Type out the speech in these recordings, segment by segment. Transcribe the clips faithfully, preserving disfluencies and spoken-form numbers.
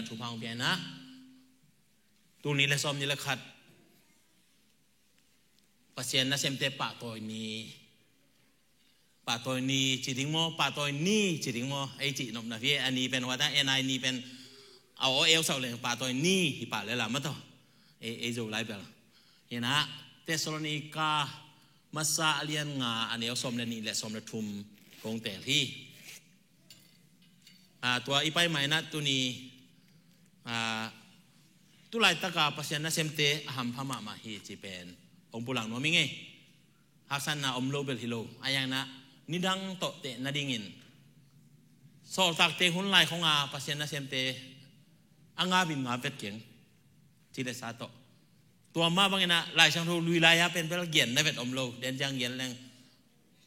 Thupha hong pia in ah, tul nih le sawm nih le khat Pasian nasemte pahtawi ni, pahtawi ni ci ding maw, pahtawi ni ci ding maw, ei cih nopna hi. A ni pen huatah, en ai ni pen a aw eu sau leng pahtawi ni hi pah le lam a tawh, ei, ei Zolai bel. Hi in ah, Thessalonika masa a lian nga, a neu sawm le nih le sawm le thum kong teel hi. Ah, tua i pai mai in ah tuni, ah, tu laitaka Pasian nasemte a hampha mahmah hi ci pen hong pulak nuam ing ei. Haksatna om lo bel hi lo, a yang in ah nidang tawh teh nadingin sawltakte hun lai khong a Pasian nasemte a ngap in ngap vet keng, ci le sa tawh. Tua mah bangin ah Lai Siangtho lui lai a pen bel gen na vet om lo, den ciang gen leng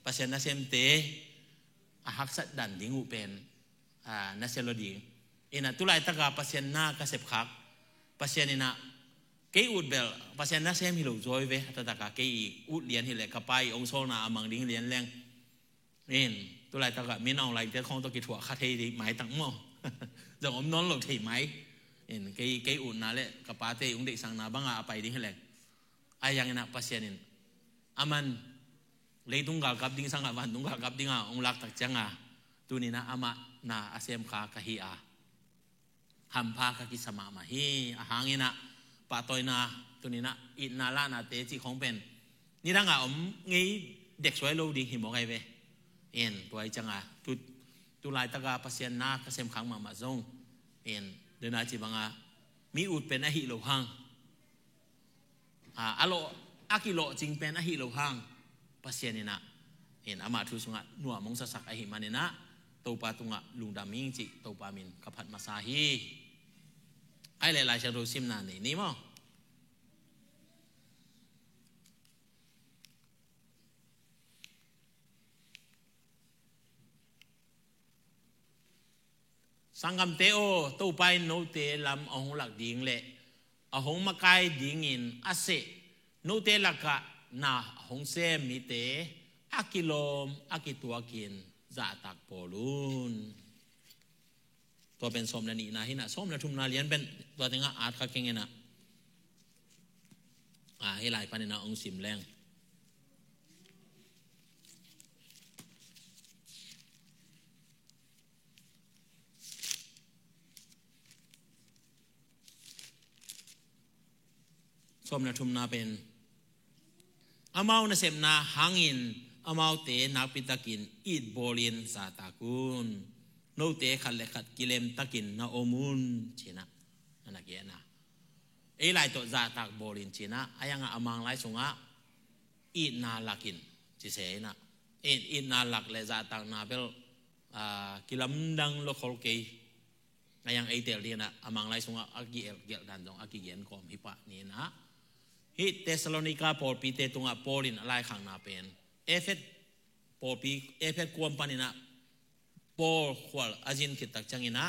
Pasian nasemte a haksat dan ding uh pen, ah, na sia lo ding. In ah tu laitaka Pasian na ka sepkhak, Pasian in ah kei ut bel Pasian nasem hi lo zaw ve, a taktak a kei i ut lian hi leh, ka pa i hong sawlna a mang ding lian leng. In, tu laitaka min a hong laite khong tawh kithuah kha thei ding mai tak maw. Zong om nawn lo thei mai. In, kei, kei utna le ka pate i hong deihsakna banga a pai ding hi leng. A yang in ah Pasian in, aman leitung galkap ding sanga vantung galkap dinga hong lak tak cianga, tuni in ah amah na a semkha ka hi a, hampha ka kisa mahmah hi. A hang in ah pahtawina, tuni in ah itna lahnate cih khong pen nidanga om ngei dek suai lo ding hi mawk ai ve. In, tua i cianga tu, tu laitaka Pasian na ka semkhak mahmah zong, in, dena ci banga mi ut pen a hi lo hang, a, a lawh, a kilawhcing pen a hi lo hang, Pasian in ah, in, ama thu sungah nuam hong sasak ahih manin ah, Topa tungah lungdam ing cih Topa min ka phat masa hi. Ai le Lai Siangtho simna nei ni maw. Sanggamte aw, Topa in note lam a hong lak ding le a hong makai dingin a seh note lakah na hong sem mite a kilawm a kituakin zahtak bawl un. Tua pen sawm le nihna hi in ah, sawm le thumna lian pen tua tengah at kha keng in ah, a, hih lai panin ah hong sim leng. Sawm le thumna pen, amau nasepna hangin amaute nakpitakin it bawlin zahtak un. Note khat le khat kilemtakin na om un, ci in ah, a na gen a. Ei lai tawh zahtak bawlin ci in ah, a yangah a Mang lai sungah itna lakin ci se in ah. It, itna lak le zahtakna bel, a, kilamdang lo khol kei. A yang ei teel ding in ah, a Mang lai sungah a kigelhgelh dan zong a kigen kawm hi pah ni in ah. Hih Thessalonika pawlpite tungah Paul in a laikhakna pen, Efet pawlpi, Efet kuam panin ah Paul khual a zin khit tak ciangin ah,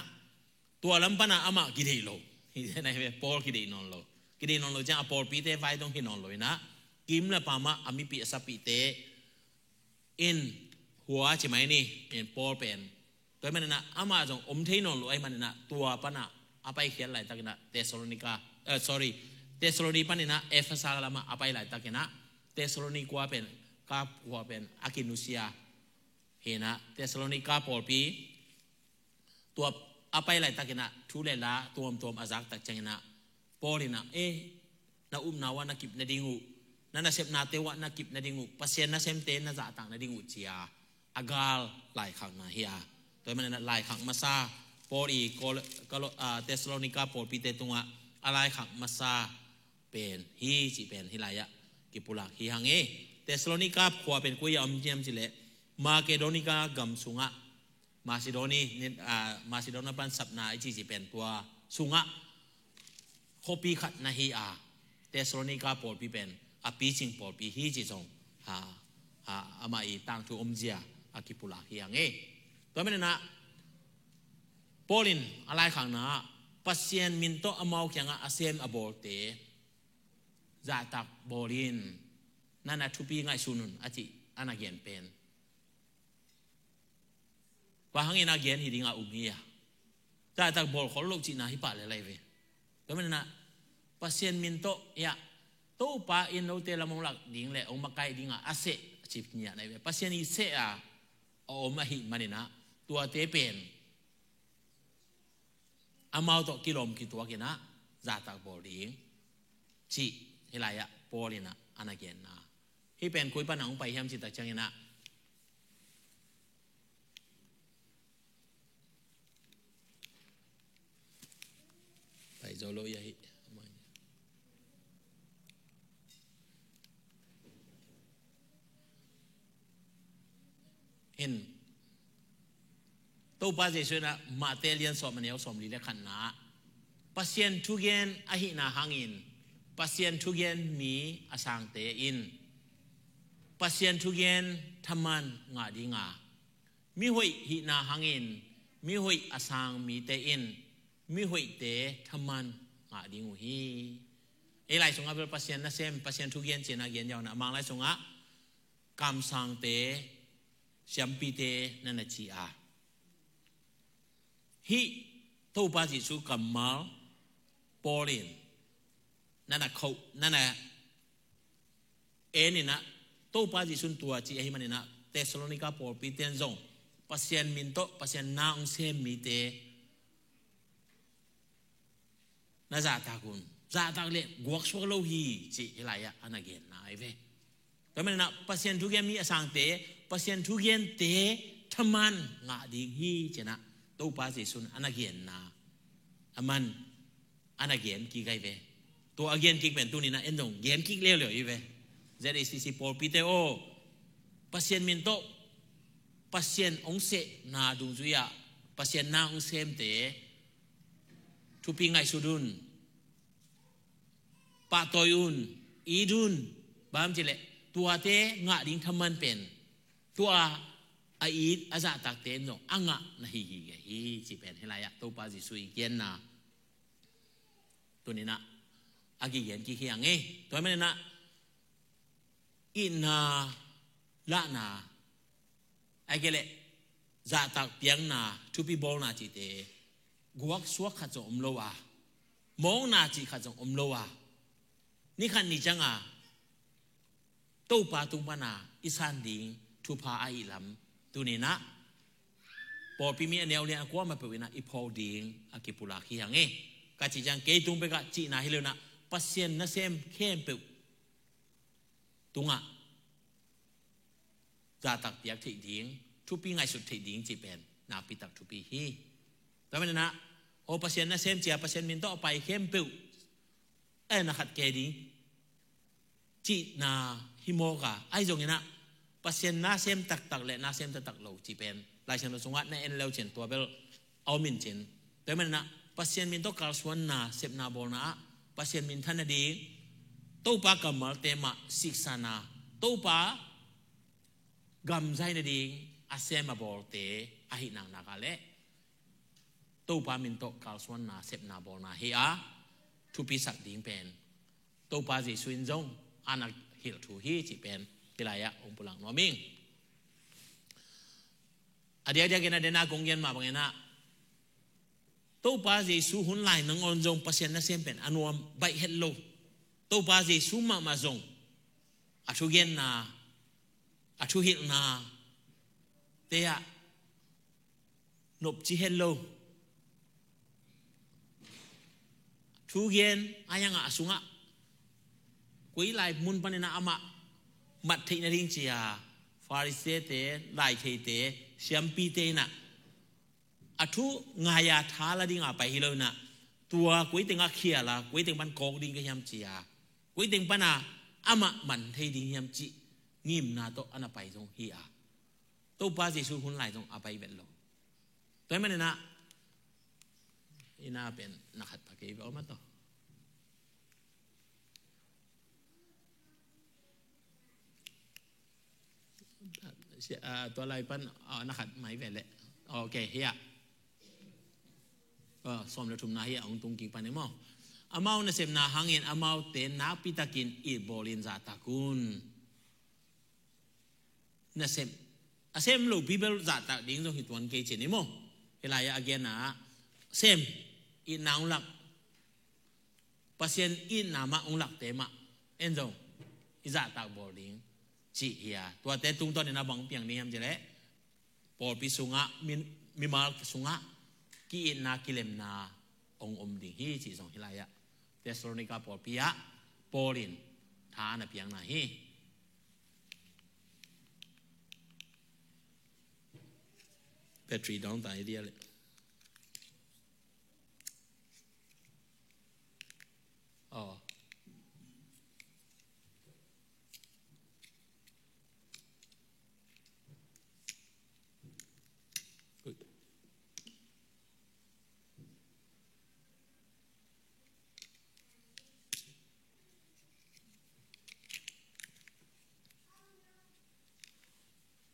tua lam panah amah kideih lo. Hi, na hi ve, Paul kideih nawn lo. Kideih nawn lo ciang a pawlpite vai dong hi nawn lo in ah, kim le pam ah a mipih a sapihte in hua ci mai ni, in Paul pen. Tua ahih manin ah amah zong om thei nawn lo ahih manin ah, tua panah a paikhiat laitakin ah Thessalonika, eh, sorry, Thessaloni panin ah Efesa lamah a pai laitakin ah, Thessaloni khua pen, ka khua pen a kinusia hi in ah, Thessalonika pawlpi tua a pai laitakin ah thu le la tuamtuam a zak tak ciangin ah, Paul in ah, eh, na upna uh ah na kip nading uh, na nasepnate uh ah na kip nading uh, Pasian nasemte na zahtak nading uh, ci a a gal laikhakna hi a. Tua ahih manin ah laikhak masa, Paul i Kol-, Kolo-, a, Thessalonika pawlpite tungah a laikhak masa pen hi cih pen hih lai-ah kipulak hi hang e. Thessalonika khua pen koi-ah om hiam cih leh, Makedonia gam sungah, Macedoni, a, Macedonia pan sapna i cihcih pen tua sungah khuapi khat na hi a, Thessalonika pawlpi pen a picing pawlpi hi cih zong, ha, ha, amah i tangthu omzia a kipulak hi hang e. Tua ahih manin ah Paul in a laikhakna ah, Pasian min tawh amau kiangah a sem a bawlte zahtak bawl in, na na thupi ngaihsun un, a cih a na gen pen. Bang hangin a gen hi ding a um hi a. zahtak bawl khol loh cihna hi pah lel lai ve. Tua manin ah Pasian min tawh, hiah, Topa in note lam hong lak ding le hong makaih dingah a seh a cih ngiat nai ve. Pasian i seh a a om ahih manin ah tuate pen amau tawh kilawm kituak in ah zahtak bawl ding cih hih lai-ah Paul in ah a na genna. Hih pen koi pan a hong pai hiam cih tak ciangin ah pai zo lo hi. Hin, Topa Jesuh in ah Mate lian sawm a neu sawmli le khatna ah Pasian thugen ahihna hangin Pasian thugen mi a sangte in Pasian thugen thaman ngah dinga, mihoih hihna hangin mihoih a sang mite in mihoihte thaman ngah ding uh hi. Ei lai sungah bel Pasian nasem, Pasian thugen cihna gen ziau in ah, a Mang lai sungah kamsangte, siampite na na ci a, hih Topa Jesuh kammal Paul in na na khoh, na na en in ah, Topa Jesuh in tua ci ahih manin ah Thessalonika pawlpite in zong Pasian min tawh Pasian na hong sem mite na zahtak un. Zahtak le guaksuak lo hi cih hih lai-ah a na genna ahi ve. Tua manin ah Pasian thugen mi a sangte, Pasian thugente thaman ngah ding hi cih in ah Topa Jesuh in a na genna, a man a na gen kik ahi ve. Tua a gen kik pen tuni in ah en dong gen kik leuleu hi ve. Z A C C pawlpite aw, Pasian min tawh Pasian hong sehna dungzui ah Pasian na hong semte thupi ngaihsut un, pahtawi un, it un. Bang hang hiam cih leh tuate ngah ding thaman pen tua a it a zahtakte in zong a ngah na hi hi hi cih pen hih lai-ah Topa Jesuh i genna tuni in ah a kigen kik hi hang e. Tua manin ah itna, lahna, ahih kei leh zahtak piakna, thupi bawlna cihte guaksuak khat zong om lo a, mawkna cih khat zong om lo a, ni khat ni ciang a Topa tung pan a i san ding thupha ahih lam tuni in ah pawlpi mi a neu lian a kuamah peuh in ah i phawk ding a kipulak hi hang e. Ka cih ciang kei tung pek ah cihna hi lo in ah Pasian nasem khempeuh tungah zahtak piak theih ding, thupi ngaihsut theih ding cih pen nakpi tak thupi hi. Tua manin ah, aw, Pasian nasem ci a Pasian min tawh a pai khempeuh, eh, na khat kei ding cihna hi mawk a, ahi zongin ah Pasian nasem taktak le nasem taktak lo cih pen Lai Siangtho sungah na en le uh cin tua bel a om in cin. Tua manin ah Pasian min tawh kalsuanna, sepna bawlna ah Pasian minthan nading, Topa kammalte mah siksana, Topa gam zai nading a sem a bawlte ahih naknak a le Topa min tawh kalsuanna, sepna bawlna hi a, thupisak ding pen Topa Jesuh in zong a na hilh thu hi cih pen hih lai-ah hong pulak nuam ing. A diakdiakin a den a kong gen mah bangin ah Topa Jesuh hun lai nangawn zong Pasian nasem pen a nuam baih het lo. Topa Jesuh mahmah zong a thugenna, a thuhilhna te ah nopci het lo. Thugen a hiangah a sungah koi lai mun panin ah amah mat theih nading ci a Pharisee-te, laitheite, siampite in ah a thu ngai a tha la ding a pai hi lo in ah, tua koi teng ah khial a, koi teng pan kawk ding ka hiam ci a, koi teng pan a amah man thei ding hiam cih ngimna tawh a na pai zong hi a, Topa Jesuh hun lai zong a pai vet lo. Tua ahih manin ah i na pen na khat pha kei ve aw, ma tawh. Sia, ah, tua lai pan, ah, na khat mai ve leh. Ok, hiah. Ah, sawm le thumna hiah hong tung kik pan e maw. Amau nasepna hangin amaute nakpi takin it bawlin zahtak un. Nasem, a sem lopi bel zahtak ding zong hi tuan kei cin e maw. Hih lai-ah a genna ah sem, itna hong lak, Pasian itna mah hong lakte mah en zong i zahtak bawl ding cih hi a, tuate tungtawn in a bang piang ding hiam cih leh pawlpi sungah, mi, mimal sungah ki-itna kilemna hong om ding hi cih zong hi lai ah, Thessalonika pawlpi ah Paul in tha a na piakna hi. Battery down ta hi dia leh. Oh. Ui.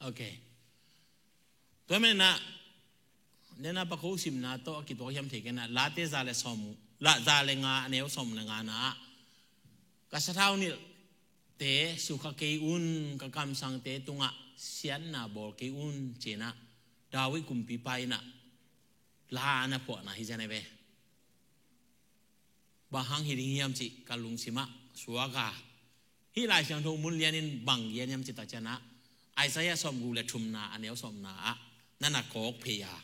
Ok. Tua manin ah, nena pakho simna tawh a kituak hiam thei kei na, Late za le sawm, la za le nga, a neu sawm le nga na ah, ka sathau nilhte sukha kei un, ka kamsangte tungah siatna bawl kei un, ci-in ah David kumpipa in ah la a na phuahna hi zen a ve. Bang hang hi ding hiam cih ka lungsimah suak a, hih Lai Siangtho mun lianin bang gen hiam cih tak ciangin ah, Isaiah sawmguk le thumna, a neu sawmna ah na na kawk phei a.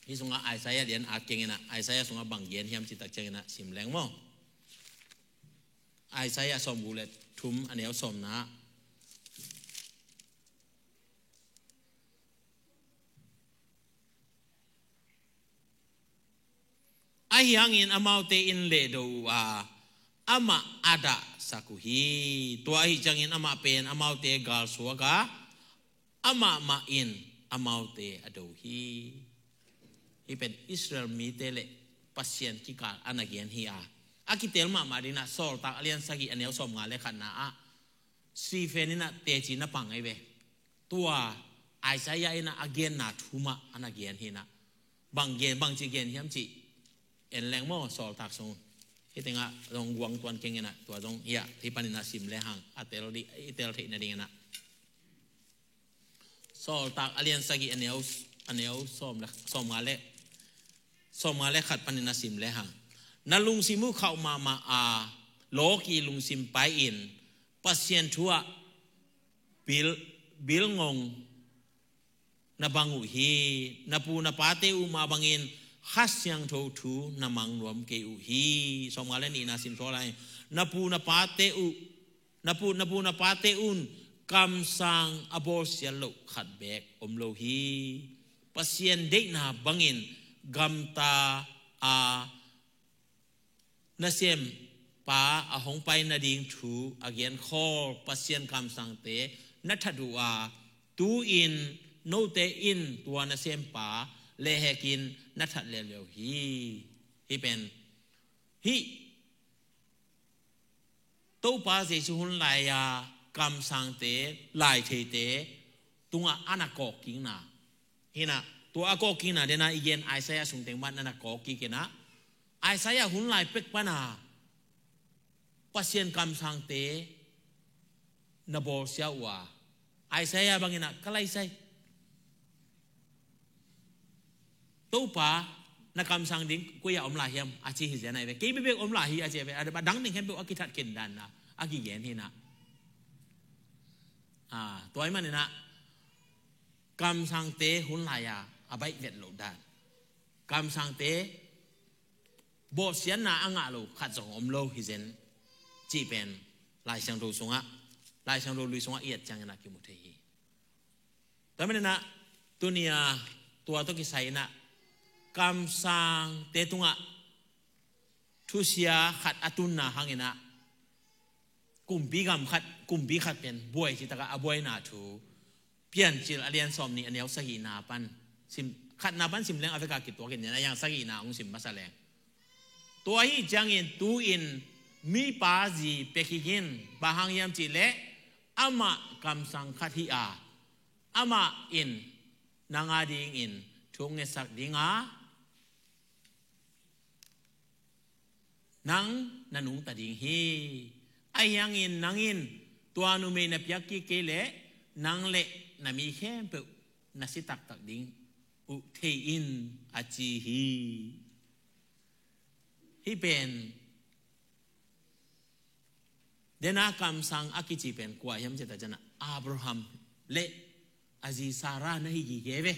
Hih sungah Isaiah lian at keng in ah, Isaiah sungah bang gen hiam cih tak ciangin ah sim leng maw. Isaiah sawmguk le thum, a neu sawmna ah, ahi hangin amaute in lehdo uh a, amah a dahsak uh hi. Tua ahi ciangin amah pen amaute galsuak a, amah mah in amaute a do uh hi. Hih pen Israel mite le Pasian kikal a na gen hi a, a kitel mahmah ding in ah Sawltak a lian sagih, a neu sawmnga le khatna ah Stephen in ah teci na pang ahi ve. Tua Isaiah in ah a genna thu mah a na gen hi in ah, bang gen, bangci gen hiam cih en leng maw, Sawltak sung. Hih tengah zong guang tuan keng in ah, tua zong hiah hih panin ah sim le hang a tel dih, i tel theih nading in ah. Sawltak a lian sagih, a neu, a neu sawm le, sawmnga le, sawmnga le khat panin a sim le hang. Na lungsim uh khauh mahmah a, lawki lungsim pai-in Pasian thu ah bil, bilngong na bang uh hi. Na pu na pate uh mah bangin Kha Siangtho thu na mang nuam kei uh hi. Sawmnga le nihna sim suak lai. Na pu na pate uh, na pu, na pu na pate un kamsang a bawlsiat loh khat beek om lo hi. Pasian deihna bangin gamta a nasempa a hong pai nading thu a genkhawl Pasian kamsangte na that uh a, tu-in note in tua nasempa lehekin na that leuleu hi. Hih pen, hih Topa Jesu hun lai-a kamsangte, laitheite tungah a na kawkkikna hi in ah, tua a kawkkikna den a i gen Isaiah sung teng mah na na kawkkik in ah, Isaiah hun lai pek pan a Pasian kamsangte na bawlsia uh a, Isaiah bangin ah, ka laisai, Topa na kamsang ding koi-ah om lai hiam, a ci hi zen ahi ve. Kei bekbek om lai hi, a ci ahi ve. A dang ding khempeuh a kithat ken dan na a kigen hi in ah. Ah, tua ahih manin ah kamsangte hun lai-a a baih vet loh dan, kamsangte bawlsiatna a ngah lo khat zong om lo hi zen cih pen Lai Siangtho sungah, Lai Siangtho lui sungah i et ciangin ah kimu thei hi. Tua manin ah tuni-a tua tawh kisai in ah kamsangte tungah thusia khat a tunna hangin ah kumpi gam khat, kumpi khat pen buai cih takah a buaina thu Piancil a lian sawmnih, a neu sagihna pan sim, khatna pan sim leng a vek a kituak in, a yang sagihna hong sim masa leng. Tua ahi ciangin tu-in mipa zi pia kik in, bang hang hiam cih leh amah kamsang khat hi a, amah in nang a dingin thu hong ngetsak ding a, nang na nungta ding hi. Ahi hangin nang in tua numei na piak kik kei leh nang le na mi khempeuh na si taktak ding. uh thei in a ci hi. Hih pen dena kamsang a kici pen kua hiam cih tak ciangin Abraham le a zi Sarah na hi gige ve.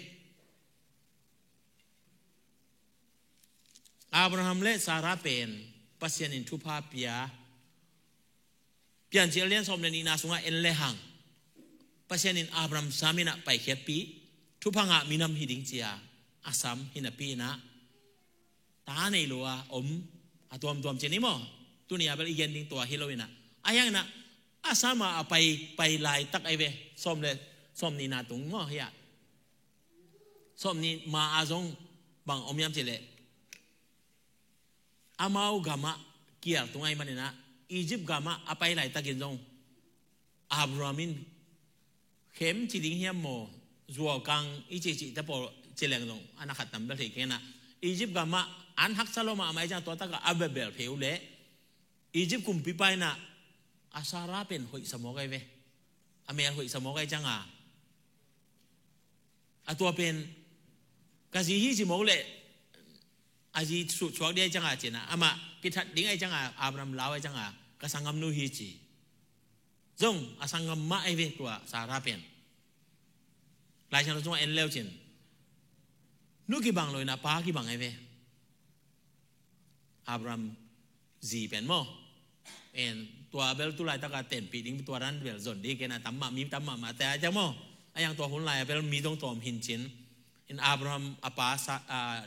Abraham le Sarah pen Pasian in thupha pia. Piancil lian sawm le nihna sungah en lehang Pasian in Abraham sam in a paikhiatpih, thupha ngah minam hi ding ci-a a sam hi napi in a, ta nei lo a om a tuamtuam ci ni maw? Tuni a bel i gen ding tua hi lo in a, a hiang in a, a sam a a pai, pai laitak ahi ve. Sawm le, sawm nihna tung maw hi a, sawm nih ma a zong bang om hiam cih leh, amau gamah kial tung ahih manin a, Egypt gamah a pai laitakin zong Abraham in khem ci ding hiam maw, zuaukang i cihcih te pawl ci leng zong a na khat tam bel thei kei in a, Egypt gamah an haksa lo mahmah ahih ciang tua takah a bebel phei uh leh Egypt kumpipa in a, a Sarah pen hoihsa mawk ahi ve. A mel hoihsa mawk ahih cianga, a tua pen ka zi hi ci mawk leh a zi suhsuak ding ahih cianga ci-in a, amah kithat ding ahih cianga, Abraham lau ahih cianga ka sanggamnu hi ci. Zong a sanggam mah ahi ve tua Sarah pen. Lai Siangtho sungah en leu cin, nu kibang lo in a pa kibang ahi ve. Abraham zi pen maw? En, tua bel tu laitaka tenpih ding tua dan bel zon ding kei in a, tam mah, mi tam mahmah te a ciang maw? A hiang tua hun lai a bel mi dong tawm hi in cin. In Abraham a pa Sa-, a,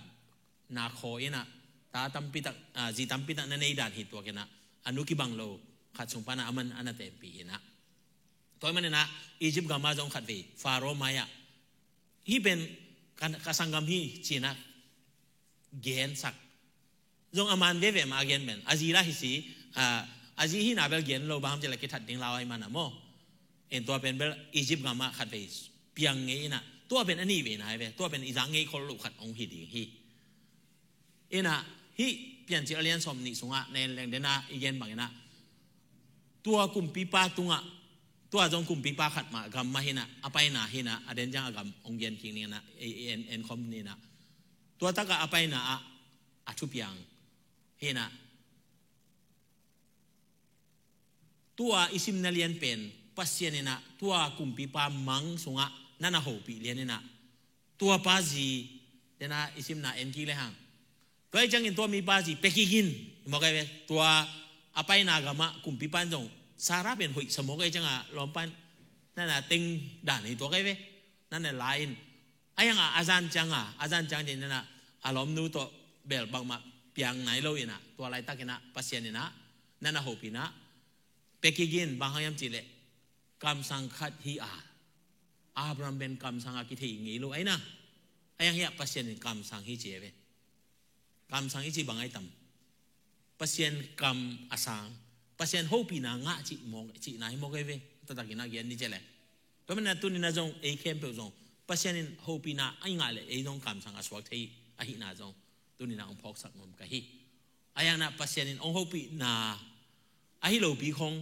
Nahor in a, ta tampi tak, a, zi tampi tak na nei dan hi tuak in a, a nu kibang lo khat sung pan a aman a na tenpih hi in a. Tua ahih manin a Egypt gamah zong khatvei Pharaoh mai-ah hih pen ka, ka sanggam hi ci-in a gensak. Zong a man veve mah a gen pen. A zi lah hi si, a, a zi hihna bel gen lo, bang hang hiam cih leh kithat ding lau ahih manin a maw. En, tua pen bel Egypt gamah khatvei piang ngei in a, tua pen a nih veina hi ve. Tua pen i zak ngei khol loh khat hong hi ding hi. In a, hih Piancil a lian sawm nih sungah na en leng den a i gen bang in a, tua kumpipa tungah, tua zong kumpipa khat mah gam mah hi in a, a paina hi in a, a den ciang a gam hong gen kik ning in a, ei, ei en, en khawm ni in a. Tua takah a paina ah a thupiang hi in a, tua i simna lian pen Pasian in a tua kumpipa mang sungah na na hopih lian in a, tua pa zi, den a i simna en kik lehang, tua ahih ciangin tua mipa zi pia kik in, mawk ahi ve. Tua a paina gamah kumpipa in zong Sarah pen hoihsa mawk ahih cianga lawmpa in na na teng dan hi tuak ahi ve. Na na la in, a hiang a, a zan ciang a, a zan ciang ding na na, a lawmnu tawh bel bangmah piang nai lo in a, tua laitak in a Pasian in a na na hopih in a, pia kik in, bang hang hiam cih leh kamsang khat hi a, Abraham pen kamsang a kithei ngei lo ahi in a, a hiang hiah Pasian in kamsang hi ci ahi ve. Kamsang i cih bang ahi tam? Pasian kam a sang, Pasian hopihna ngah cih mawk, cihna hi mawk ahi ve. Taktak in a gen ni ci leh. Tua manin a tuni in a zong ei khempeuh zong Pasian in hopihna a i ngah leh ei zong kamsang a suak thei ahihna zong tuni in a hong phawksak nuam ka hi. A hiang in a Pasian in hong hopihna ahi lopi khong,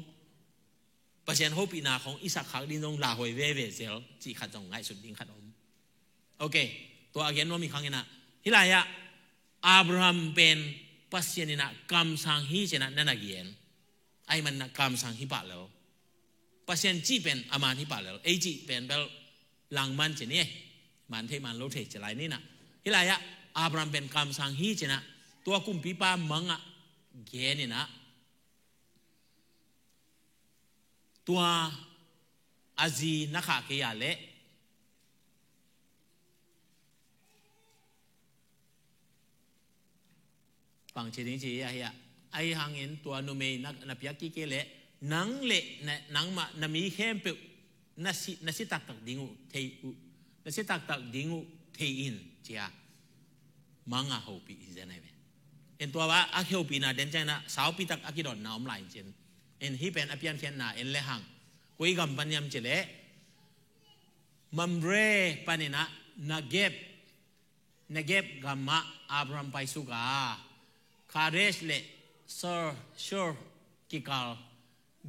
Pasian hopihna khong i sakkhak ding zong lauhuai veve zel cih khat zong ngaihsut ding khat om. Ok, tua a gen nuam i khang in a, hih lai-ah Abraham pen Pasian in a kamsang hi ci-in a na na gen. Ahih manin a kamsang hi pah lel. Pasian cih pen a man hi pah lel. Ei cih pen bel langman ci ni e. Man thei man lo thei ci lai ni in a. Hih lai-ah Abraham pen kamsang hi ci-in a, tua kumpipa mang ah gen in a, tua a zi na khah kei a leh bang ci ding ci a hiah, ahi hangin tua numei na, na piak kik kei leh nang le na, nangmah na mi khempeuh na si, na si taktak ding uh thei uh, na si taktak ding uh thei in ci a, mang a hopih hi zen ahi ve. En, tua a hopihna den ciang in a saupi tak a kidawnna om lai in cin. En, hih pen a piankhiatna en lehang, koi gam pan hiam cih leh Mamre panin a Negeb, Negeb gamah Abraham paisuk a, Kadesh le Shur, Shur kikal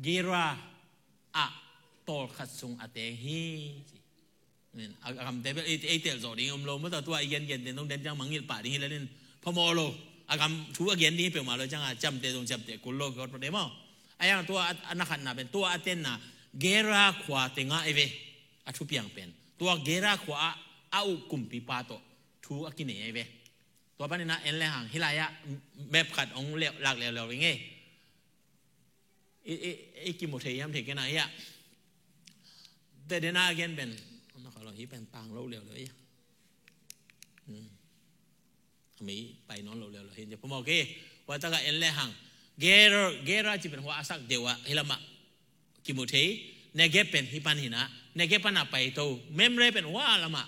Gerar ah tawlkhat sung a teng hi ci. A gamte bel ei telzawh ding om lo maw, tua i gengen den dong den ciang mangngilh pah ding hi lel in phamawh lo. A gam thu a gen ding hi peuhmah lo ciangah ciamteh zong ciamteh kul lo kiawt pah de maw. A yang tua a na khatna pen tua a tenna Gera khua tengah ei ve. A thupiang pen tua Gera khua ah a uh kumpipa tawh thu a kinei ei ve. Tua paninah en le hang hih lai-ah map khat hong lak leuleu ring ei. I kimu thei hiam thei kei na hiah. Te dena a gen pen na kha lo hi pen tang lo leuleu hiah. A mei pai nawn lo leuleu hi. Phamawh kei hua takah en le hang Gera, Gera ci pen hua a sak deuh ah hih lamah kimu thei. Negeb pen hih pan hinah Negeb panah pai to. Mamre pen hua lamah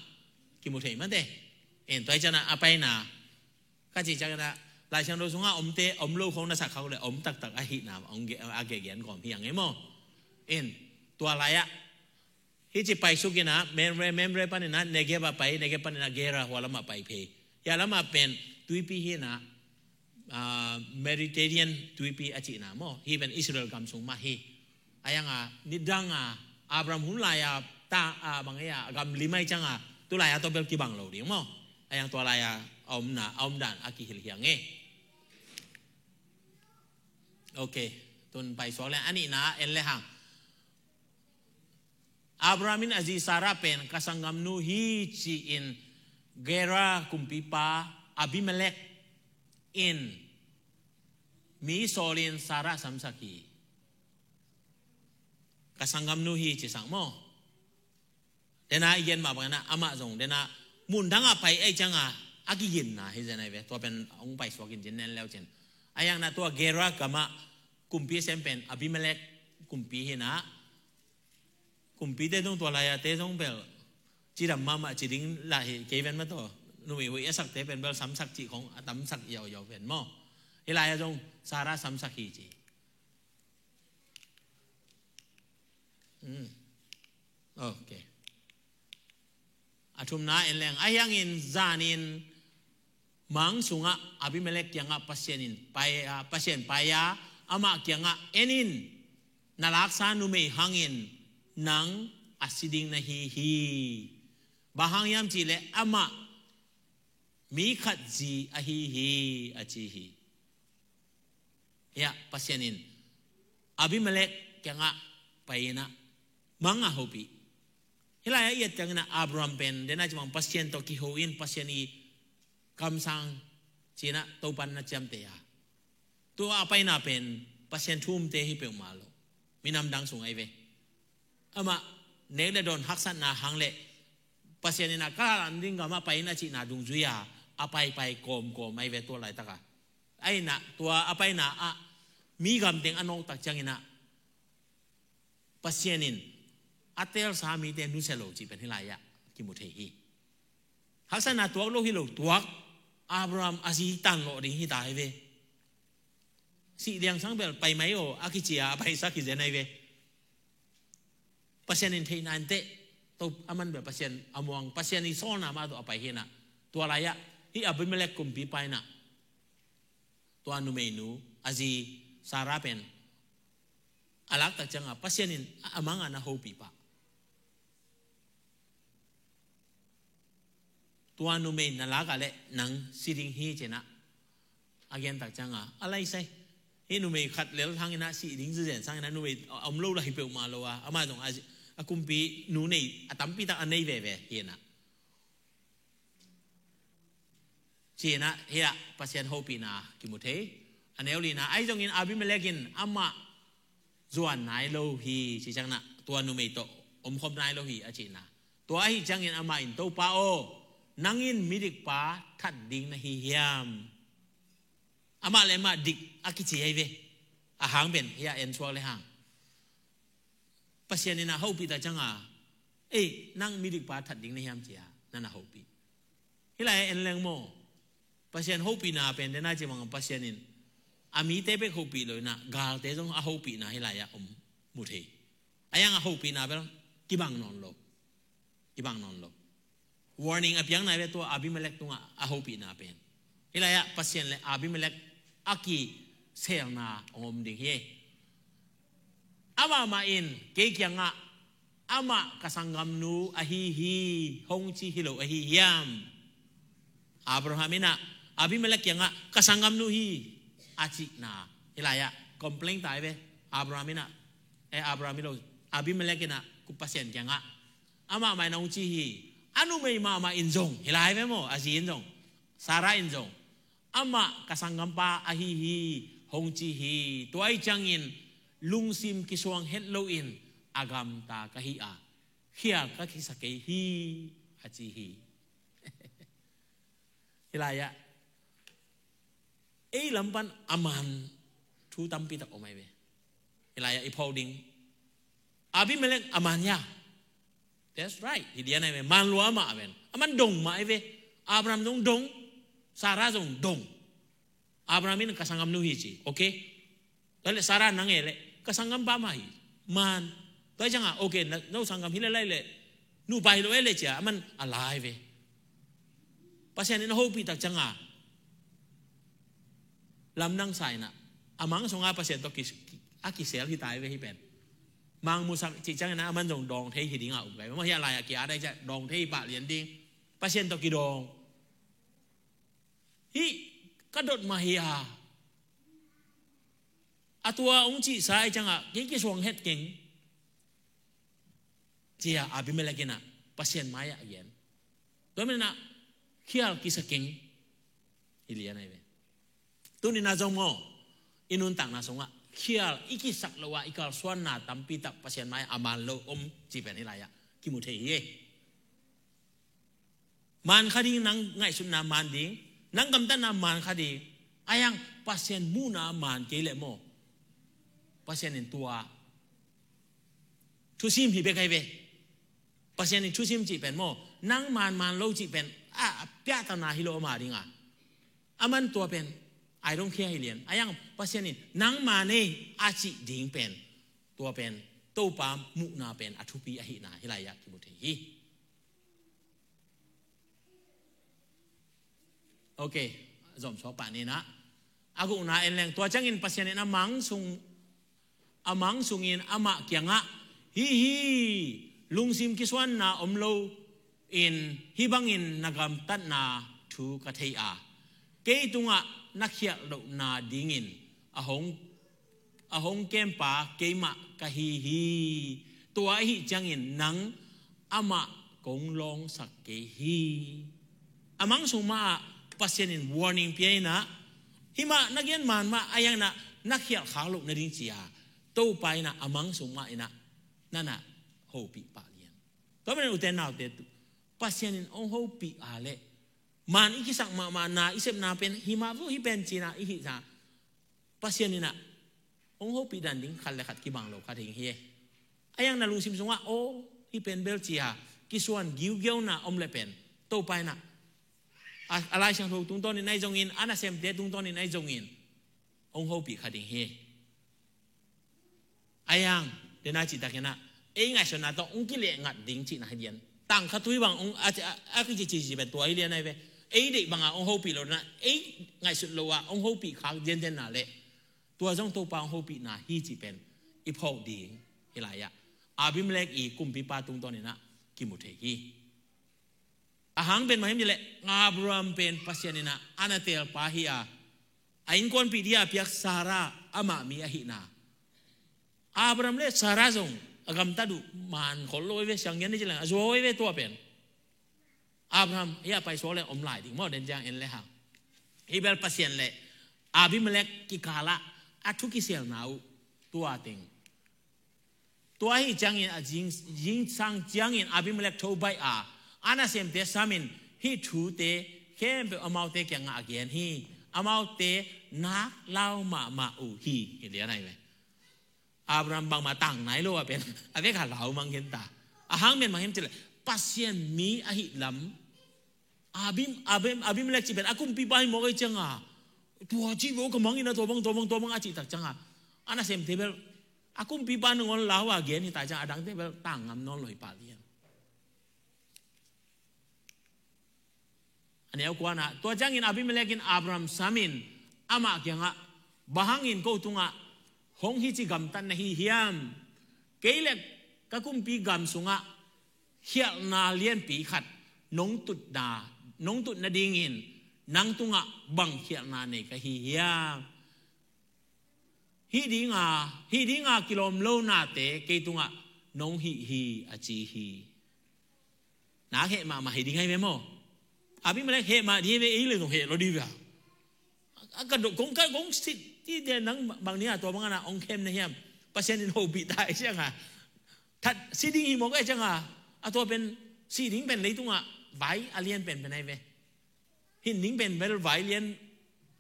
kimu thei mate. En tua hi cianah a paina ka cih cianginah Laisiangtho sungah omte om lo khong na sak khak le om taktak ahihna a gehgian kawm hi ang ei maw. In tua lai-ah hih ci paisuk inah Mamre, Mamre paninah Negeb ah pai, Negeb paninah Gera hua lamah pai phei. Hia lamah pen tuipi hinah Mediterranean tuipi a cihna maw. Hih pen Israel gam sung mah hi. A yanga nidanga Abraham hun lai-a ta a bang ei a gam limai cianga tu lai-a tawh bel kibang lo ding maw. A yang tua lai-a a omna a omdan a kihilh hiang ei. Ok. Tun paisuak le a nihna en le hang. Abraham in a zi Sarah pen ka sanggamnu hi ci-in Gera kumpipa Abimelek in mi sawlin Sarah samsak hi. Ka sanggamnu hi ci sang maw. Dena i gen mah bangna amah zong dena mun dangah pai ei cianga a kiginna hi zen ai ve. Tua pen hong paisuak in cin nen leu cin a yangna tua Gera gamah kumpi sem pen Abimelek kumpi hinah. Kumpite zong tua lai-a te zong bel cidam mahmah ci ding lah hi kei ven mataw. Numei huih a sakte pen bel samsak cih khong a tamsak yauyau ven maw. Hih lai-a zong Sarah samsak hi ci. Ok. A thumna en leng a hiangin zanin mang sungah Abimelek kiangah Pasian in pai a, Pasian pai a amah kiangah en in na laksa numei hangin nang a si ding na hi hi. Bang hang hiam cihleh amah mi khat zi ahi hi a ci hi. Hiah Pasian in Abimelek kiangah pai inah mang a hopih. Hih lai-ah i et cianginah Abraham pen dena cimang Pasian tawh kiho in Pasian i kamsang cinah Topan na ciamteh a. Tua a paina pen Pasian thu umte hi peuhmah lo. Minam dang sung ai ve. Amah nek le dawn haksatna hang le Pasian inah ka lam ding gamah pai in a cihna dungzui-a a paipai kawmkawm ai ve tua laitaka. Ainah tua a paina ah mi gamteng a nawktak cianginah Pasian in a teelsa mite nusia lo cih pen hih lai-ah kimu thei hi. Haksatna tuak lo hi lo tuak Abraham a zi tanlawh ding hi ta hi ve. Sih liangsang bel pai mai aw a kici a a paisak hi zen ai ve. Pasian in theihna inteh to a man bel Pasian a muang Pasian i sawlna mah tawh a pai hinah. Tua lai-ah hih Abimelek kumpipa inah tua numeinu a zi Sarah pen a laktak cianga Pasian in a manga na hopih pah. Tua numei na lakah le nang si ding hi cinah a gentak cianga a laisai. Hih numei khat lel hanginah sih ding zizen sanginah numei a om lo lah hi peuhmah lo a amah zong a kumpi nu nei a tampitak a nei veve hinah. Cinah hiah Pasian hopihna kimu thei. A neu lina ahi zongin Abimelek in amah zuan nai lo hi ci cianginah tua numei tawh omkhop nai lo hi a cihna. Tua ahi ciangin amah in Topa aw nang in midikpa that ding na hi hiam? Amah le amah dik a kici ahi ve. A hang pen hiah en suak le hang Pasian inah hopih ta cianga ei nang midikpa that ding na hiam cia na na hopih. Hih lai-ah en leng maw Pasian hopihna pen dena ci mangam Pasian in a mite bek hopih lo inah galte zong a hopihna hih lai-ah om mu thei. A yang a hopihna bel kibang nawn lo. Kibang nawn lo. Warning a piakna ve tua Abimelek tungah a hopihna pen hih lai-ah Pasian le Abimelek a kiselna hong om ding hi. Amahmah in kei kiangah Amah ka sanggamnu ahi hi, hong ci hi lo ahi hiam? Abraham in ah Abimelek kiangah ka sanggamnu hi a cihna hi lai-ah complain ta hi ve. Abraham in ah, eh, Abraham hi lo, Abimelek in ah Pasian kiangah amah mah in hong ci hi. A numei mahmah in zong hi lai ve maw, a zi in zong, Sarah in zong amah ka sanggampa ahi hi, hong ci hi. Tua ahih ciangin lungsim kisuang het loin a gamta ka hi a, khial ka kisa kei hi, a ci hi. Hi lai-ah ei lam pan a man thu tampi tak om ahi ve. Hi lai-ah i phawk ding, Abimelek a man hia? That's right. Hi lian ahi ve. Man lua mah a ven. A man dong mah ahi ve. Abraham zong dong, Sarah zong dong. Abraham in ka sanggamnu hi ci, okay. Tua leh Sarah nang e leh ka sanggampa mah hi. Man. Tua ciangah, okay, na, no sanggam hi leh lai leh nupa hi lo e leh ci-a a man a lai ve. Pasian in a hopih tak ciangah lamdang sa in ah a mang sungah Pasian tawh ki, ki, a kisel hi ta hi ve hih pen. Mang musak cih ciangin ah a man zong dawng thei hi dingah um ka hi. Mah hi a lai-ah ki-at ahi ciah dawng thei hi pah lian ding. Pasian tawh kidawng. Hih ka dot mah hi a, a tua hong cihsa ahi ciangah kei kisuang het keng, ci-a Abimelek in ah Pasian mai-ah a gen. Tua manin ah khial kisa keng. Hi lian ahi ve. Tuni-in ah zong maw, i nuntakna sungah khial i kisak loh ah i kalsuanna tampi tak Pasian mai-ah a man lo om cih pen hi lai-ah kimu thei hi. Man kha ding, nang ngaihsutna man ding, nang gamtatna man kha ding. Ahi hang Pasian muhna man kei leh maw, Pasian in tua thusim hi bek ahi ve. Pasian in thusim cih pen maw, nang man man lo cih pen a, a piahtana hi lo ama ding a. A man tua pen I don't care hi lian. Ahi hang Pasian in nang man e a cih ding pen, tua pen Topa muhna pen a thupi ahihna hi lai-ah kimu thei hi. Okay, zom suak pah ni in ah. A gukna en leng, tua ciangin Pasian in a mang sung, a mang sungin amah kiangah, hih hi, lungsim kisuanna om loin hih bangin na gamtatna thu ka thei a, kei tungah na khialh lohna dingin a hong a hong kempa keimah ka hi hi. Tua ahih ciangin nang amah kong lawngsak kei hi. A mang sung mah ah Pasian in warning pia in ah, hih mah na gen man mah ahi hang in ah na khialh khak loh nading ci-a Topa in ah a mang sung mah in ah na na hopih pah lian. Tua manin ute naute, Pasian in hong hopih a leh, man i kisak mahmah, na i sepna pen hih mah vo, hih pen ci-in ah i hih sa, Pasian in ah hong hopih dan ding khat le khat kibang lo kha ding hi e. Ahi hang na lungsim sungah, aw, hih pen bel ci-a kisuan giugiauna om leh pen, Topa in ah a, a Lai Siangtho tungtawnin ahi zongin, a nasemte tungtawnin ahi zongin hong hopih kha ding hi e. Ahi hang, dena cihtakin ah ei ngaihsutna tawh hong kileh ngat ding cihna hi lian. Tangkha tui bang hong a, a, a kicici pen tua hi lian ahi ve. Ei deih bangah hong hopih lo na, ei ngaihsut lo ah hong hopih khak diandian na leh, tua zong Topa hong hopihna hi cih pen i phawk ding hi lai-ah, Abimelek i kumpipa tungtawnin ah kimu thei hi. A hang pen mah hiam cih leh, Abraham pen Pasian in ah a na teelpa hi a, a innkuanpih ding a piak Sarah amah mi ahihna. Abraham le Sarah zong a gamtat uh man khol lo hi ve, sianggen ni ci leng a zuau hi ve tua pen. Abraham hih a paisuak leng om lai ding maw, den ciang en le hang. Hih bel Pasian le Abimelek kikalah a thu kiselna uh tua teng. Tua ahih ciangin a zing, zingsang ciangin Abimelek tho baih a, a nasemte samin hih thute khempeuh amaute kiangah a gen hi. Amaute nak lau mahmah uh hi. Hi lian ahi ve. Abraham bangmah tang nai lo a pen a vek a lau mang khin ta. A hang pen mah hiam cih leh Pasian mi ahih lam. Abim, Abim, Abimelek cih pen a kumpipa hi mawk ahih cianga, tua cih bel ka mang in ah tua bang, tua bang, tua bang a cih tak cianga, a nasemte bel a kumpipa nangawn lau a gen hi ta ciang, a dangte bel tang ngam nawn lo hi pah lian. A neu kuana, tua ciangin Abimelek in Abraham samin amah kiangah, bang hangin ko tungah hong hici gamtat na hi hiam? Kei le ka kumpi gam sungah khialhna lianpi khat nong tutna, nong tut nadingin nang tungah bang khialhna nei ka hi hiam? Hih dinga, hih dinga kilawm lo nate kei tungah nong hih hi, a ci hi. Nak heh mahmah hi ding ahi ve maw? Abimelek heh mah ding ahi ve, ei le zong heh lo ding ve. A ka dok kong ka kong sit ti de nang bang ni a tua bang a na ong khem na hiam? Pasian in hopih ta ei cianga. That si ding hi mawk ei cianga. A tua pen si ding pen leitungah vai a lian pen pen ahi ve. Hin ding pen bel vai lian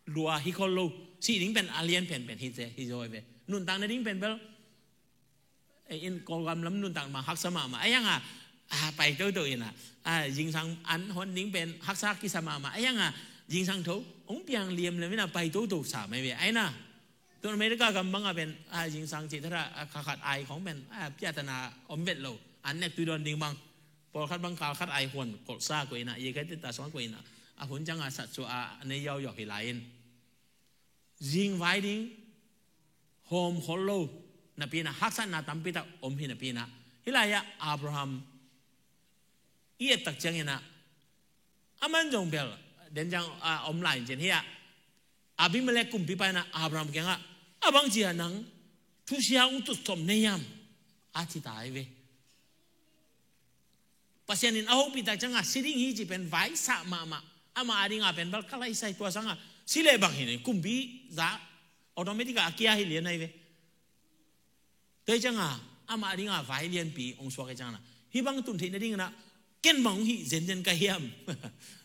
lua hi khol lo. Si ding pen a lian pen pen hi te hi zaw ahi ve. Nuntak na ding pen bel, eh, in Kawlgam lam nuntak mah haksa mahmah. A yanga, a, pai toto ina. A, zingsang an hon ding pen haksa kisa mahmah. A yanga, zingsang tho, ong piang liam liam ina pai toto sa mai ve. Aina, tun America gam banga pen, a, zingsang cih thara, a, kha khat ai khong pen, a, piatana om vet lo. An nek tui don ding bang. Pawlkhat bang kal khat ai huan kolsa ko ina, ye kai te ta suang ko ina. A hun cianga sat sua a, a nei yau yawk hi lai in. Zing vai ding hawm khol lo napi ina, haksatna tampi tak om hi napi ina, hih lai-ah Abraham i et tak ciangin ah, a man zong bel den ciang, a, om lai in cin hi-ah, Abimelek kumpipa ina Abraham kiangah, a bang cia nang thusia ung tut sawm na hiam? A ci ta hi ve. Pasian in a hopih tak cianga si ding hi ci pen vaisah mahmah. Amah a dinga pen bal ka laisai tua sanga si le bang hi ni kumpi za automatic a kia hi lian ahi ve. Tua hi cianga amah a dinga vai lianpi ong suak hi cianga, hih bang tun theih nading ina ken bang hong hih zenzen ka hiam?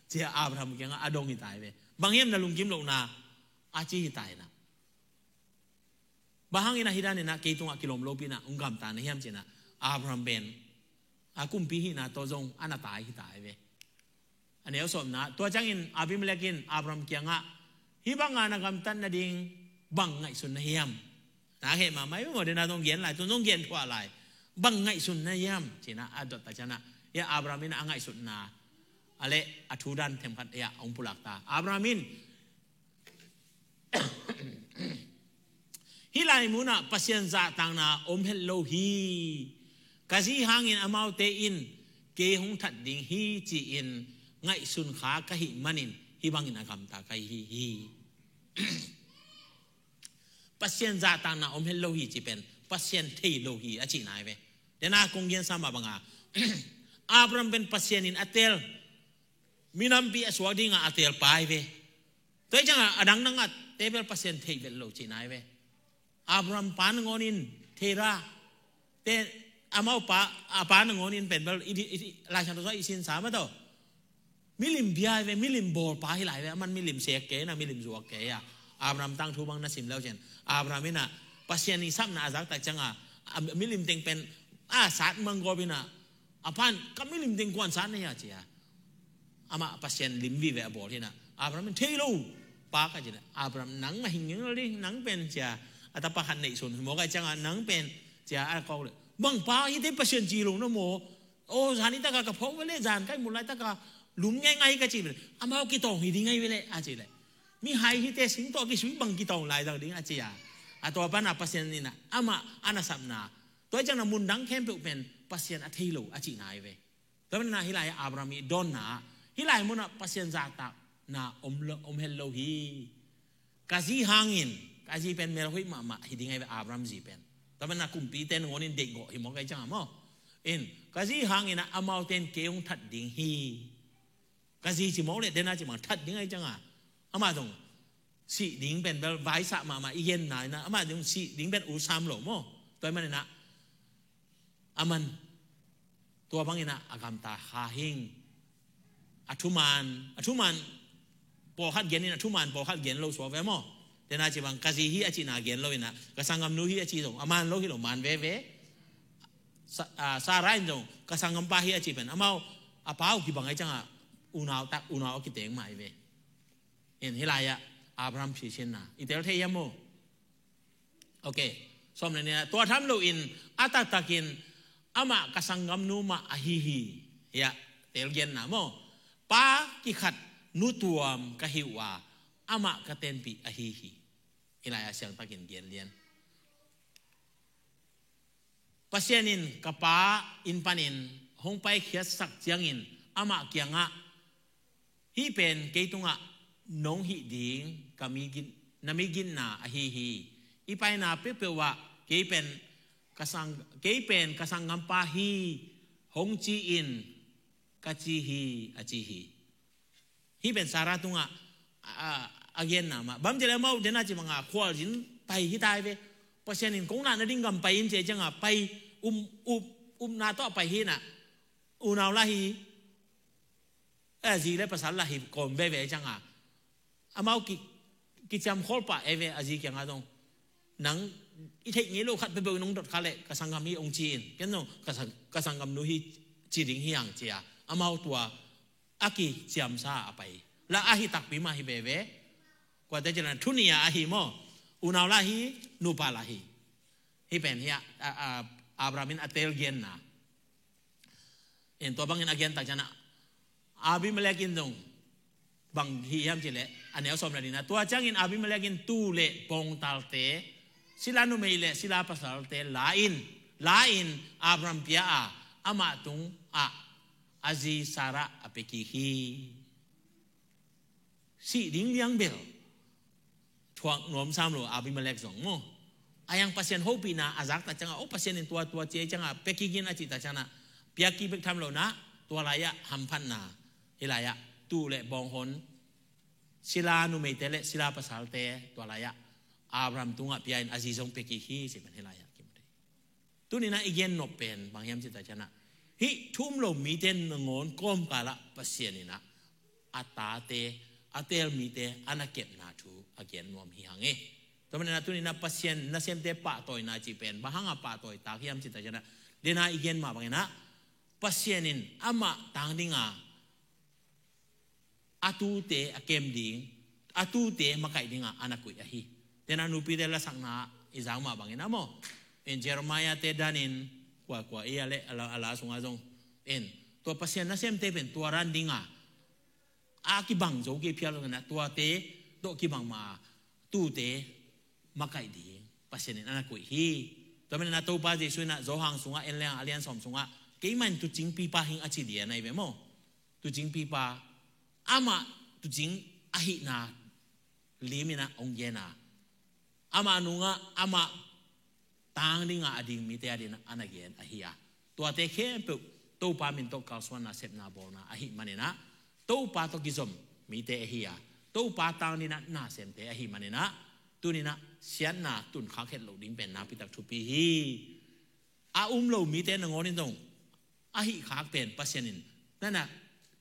Cia Abraham kiangah a dong hi ta hi ve. Bang hiam na lungkim lohna? A ci hi ta ina. Bang hangin ah hih dan ina kei tungah kilawm lopi ina hong gamta na hiam ci ina, Abraham pen a kumpi hihna tawh zong a na tai hi ta hi ve. A neu sawmna, tua ciangin Abimelek in Abraham kiangah, hih banga na gamtat nading bang ngaihsun na hiam? Na heh mahmah hi maw, dena zong gen lai, tun zong gen thuah lai. Bang ngaihsun na hiam ci ina a dot ta ciangin ah, hia Abraham in a ngaihsutna a le a thu dan themkhat hia hong pulak ta. Abraham in, hih lai munah Pasian zahtakna om het lo hi. Ka zi hangin amaute in kei hong that ding hi ci-in ngaihsun kha ka hih manin hih bangin a gamta ka hi hi. Pasian zahtakna om het lo hi ci pen Pasian thei lo hi a cihna hi ve. Dena kong gensa mah banga Abraham pen Pasian in a tel, minampi a suak dinga a tel pa hi ve. Tua hi cianga a dang dangah te bel Pasian thei vet lo cihna hi ve. Abraham pa nangawn in thei ra, te amau pa, a pa nangawn in pen bel i, i, Lai Siangtho sua i sinsa mah tawh milim bia hi ve, milim bawl pa hi lai ve. Aman milim sek kei na, milim zuak kei a. Abraham tangthu bang na sim leu cin, Abraham ina Pasian i sapna a zak tak cianga, a milim teng pen a sat manggawp ina, a pan ka milim teng kuan sat na hia cia. Amah Pasian lim vive a bawl hi ina, Abraham in thei lo pa ka ci ina, Abraham nang mah hing ngeng lo ding, nang pen cia. A tapa khat neihsun hi mawk a cianga nang pen cia a kawk le, bang pa hi te Pasian ci lo na maw? Aw, zan hi taka ka phawk ve le, zan kai mu lai taka lum ngei ngai ka ci ve le, amau kitawng hi ding ngai ve le a ci le, mihai hi te sing tawh kisui bang kitawng lai zang ding a ci a. A tua pana Pasian ina amah a na sapna, tua hi ciangna mun dang khempeuh pen Pasian a thei lo a cihna hi ve. Tua pana hih lai Abraham i dawnna, hih lai munah Pasian zahtakna om lo, om het lo hi. Ka zi hangin, ka zi pen mel hoih mahmah hi ding ahi ve, Abraham zi pen. Tua mana kumpite nangawn in deihgawh hi mawk ahi cianga maw? In, ka zi hangin ah amaute in kei hong that ding hi. Ka zi ci mawk leh dena ci mah that ding ahi cianga. Amah zong sih ding pen bel vaisah mahmah i genna in ah, amah zong sih ding pen u sam lo maw? Tua ahih manin ah, aman tua bangin ah a gamta kha hing. A thuman, a thuman pawlkhat gen in, a thuman pawlkhat gen lo suak ve maw? Dena ci bang ka zi hi a cihna gen lo in ah, ka sanggamnu hi a ci zong a man lo hi lo, man veve. Sa-, a, Sarah in zong ka sanggampa hi a ci pen amau a pau kibang ahi cianga unau tak, unau a kiteng mah ahi ve. In hih lai-ah Abraham phisinna i tel thei hiam maw? Ok. Sawm le nih ah, tua tham loin a taktakin amah ka sanggamnu mah ahi hi. Hiah tel genna maw? Pa kikhat nu tuam ka hi uh a, amah ka tenpih ahi hi. Hih lai-ah siangtakin gen lian. Pasian in ka pa inn panin hong paikhiatsak ciangin amah kiangah, "Hih pen kei tungah nong hih ding ka mi gin-, na mi ginna ahi hi. I paina peuhpeuh ah kei pen ka sang-, kei pen ka sanggampa hi hong ci in," ka ci hi, a ci hi. Hih pen Sarah tungah a, a, a genna mah. Bang ci leh amau dena ci banga khualzin pai hi tai ve. Pasian in kong na na ding gam pai in ci cianga pai, um, um, umna tawh pai hi na. Unau lah hi. A zi le pasal lah hi kawm veve cianga. Amau ki, kiciam khol pah e ve a zi kiangah zong. Nang i theih ngei lo khat peuhpeuh nong dot kha leh ka sanggam hi hong ci in. Ken zong ka sang-, ka sanggamnu hi ci ding hi hang ci a. Amau tua a kiciamsa a pai. La ahi takpi mah hi veve. Kuate ci leh thu nih a ahi maw. Unau lah hi, nupa lah hi. Hih pen hi a, a, a, Abraham in a teel genna. In tua bangin a gen tak ciangin ah Abimelek in zong bang hi hiam ci leh a neu sawm le nihna. Tua ciangin Abimelek in tuu le bawngtalte, sila numei le sila pasalte la in, la in Abraham pia a, amah tungah a zi Sarah a pia kik hi. Sih ding liang bel thuak nuam sam lo Abimelek zong maw. A yang Pasian hopihna a zak tak ciangah, "O, Pasian in tua, tua ci ei ciangah pia kik in," a cih tak ciangah pia kik bek tham lo na, tua lai-ah hamphatna, hih lai-ah tuu le bawnghon, sila numeite le sila pasalte tua lai-ah Abraham tungah pia in a zi zong pia kik hi ci pen hih lai-ah kimu thei. Tuni-in ah i gen nop pen bang hiam cih tak ciangin ah, hih thu um lo mite nangawn kawmkal ah Pasian in ah a tate, a teel mite a na kepna thu a gen nuam hi hang e. Tua manin ah tuni-in ah Pasian nasemte pahtawina cih pen bang hangah pahtawi tak hiam cih tak ciangin ah, dena i gen mah bangin ah Pasian in amah tang dinga a tuute a kem ding, a tuute makaih dingah a na kuih ahi. Tena nupite lasakna i zak mah bangin ah maw, in Jeremiah-te danin kuakua i a leh a la, a la sungah zong in tua Pasian nasemte pen tua ran dingah a kibang zo kei phial zongin ah tuate tawh kibang mah a tuute makaih ding Pasian in a na kuih hi. Tua manin ah Topa Jesuh in ah Johan sungah en leng a lian sawm sungah, "Keimah in tuucing pipa hing," a ci ding a na hi ve maw. Tuucing pipa, amah tuucing ahihna limin ah hong gen a, amah nungah amah tang dingah a ding mite a dingin a na gen ahi a, tuate khempeuh Topa min tawh kalsuanna sepna bawlna ahih manin ah Topa tawh kizom mite ahi a, Topa tang dingin ah nasemte ahih manin ah tuni-in ah siatna tunkhak het loh ding pen nakpitak thupi hi. A um lo mite nangawn in zong a hih khak pen Pasian in na na